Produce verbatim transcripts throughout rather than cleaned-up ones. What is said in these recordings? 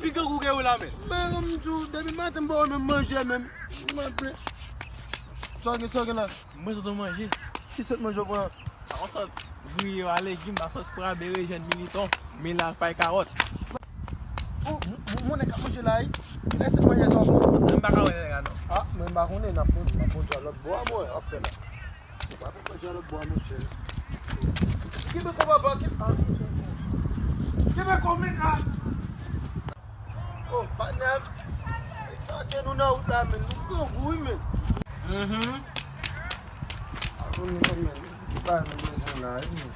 Ki grangou gen ou la menm? Men, m di w, depi maten m pa wè menm manje menm. M ap... Sa w gen, sa w gen la? Mwen sot manje. Ki sot manje w pran? Sa yon sot griye a legim, sa sòs pwa, berejèn, militon, milaj, pay kawòt. Ou, ou, ou, moun k ap manje la, wi. Lè sot manje sa w pran? Mwen pa ka wè nèg la non. Ah, mwen pa konnen, n ap konn, n ap konn sa lòt bò a, mwen, ap fè la. Ou pa konn manje lòt bò a, monchè. Kenbe kò papa, kenbe, ah, kenbe kò men ka. Oh, patnè, gade nou nan wout la, men nou grangou, wi, men. Mhm. Avan nou konn, men, ki bagay nou bezwen la, wi, men.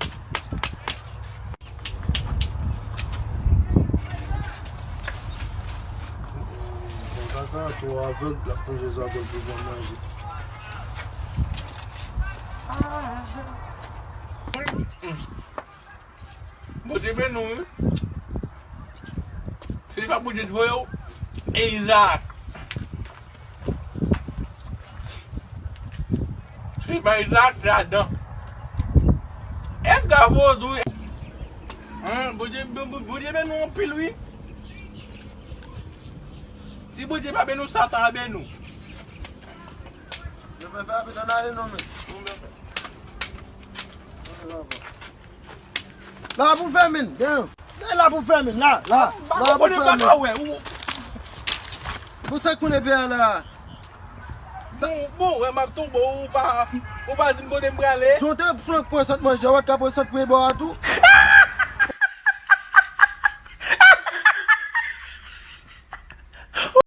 Bon, kaka, twò avèg, l ap manje zabòl pou l manje. Bondye beni w, wi. Se pa Bondye ki voye w, e Izaak. Se pa Izaak ladan. Èske a voye w tou? Hein, Bondye, Bon- Bon- Bondye beni w anpil, wi. Si Bondye pa beni w, Satan a beni w. Yo fè fè apèl nan ale non, men. La pou fèmen, gen. Gen la pou fèmen, la, la. La pou fèmen. Pou sa k moun epe a la. Bon, bon, wè m ap tonbe, ou pa, ou pa di m kote m prale. Jan w te flank pran sant manje, w pa t ka pran sant pran bò a tou.